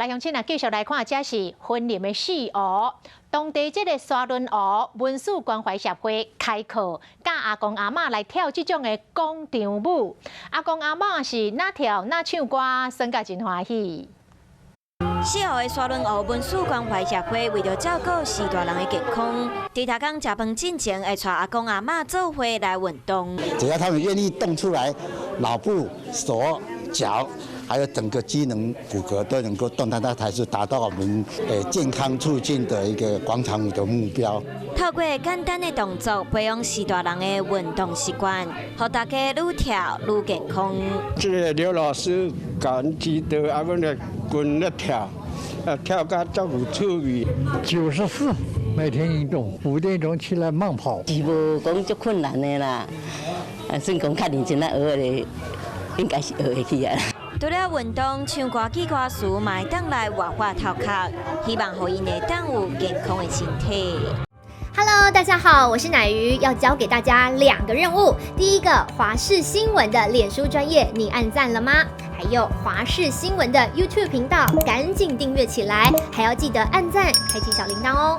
來鄉親啊，繼續來看，這是雲林的四湖，當地這个沙崙湖文史關懷協會開課，教阿公阿嬤來跳這種的廣場舞。阿公阿嬤是若跳若唱歌，耍甲真歡喜。四湖的沙崙湖文史關懷協會為著照顧序大人的健康，佇逐工食飯進前會帶阿公阿嬤做伙來運動。只要他們願意動出來，腦部、手、腳，還有整個機能骨骼都能夠動，它才是達到我們健康促進的一個廣場舞的目標。透過簡單的動作，培養序大人的運動習慣，予大家愈跳愈健康。這个劉老師共阮指導，啊，阮咧跟咧跳，啊，跳甲足有趣味。94，每天運動，5點鐘起來慢跑。是無講足困難的啦，啊，算講較認真來學的，應該是學會去啊。除了運動、唱歌、記歌詞，嘛會當來活化頭殼，希望予𪜶會當有健康的身體。 Hello，大家好，我是奶魚，要教給大家兩個任務。第一個，華視新聞的臉書專頁，你按讚了嗎？還有華視新聞的 YouTube 頻道，趕緊訂閱起來，還要記得按讚，開啟小鈴鐺哦。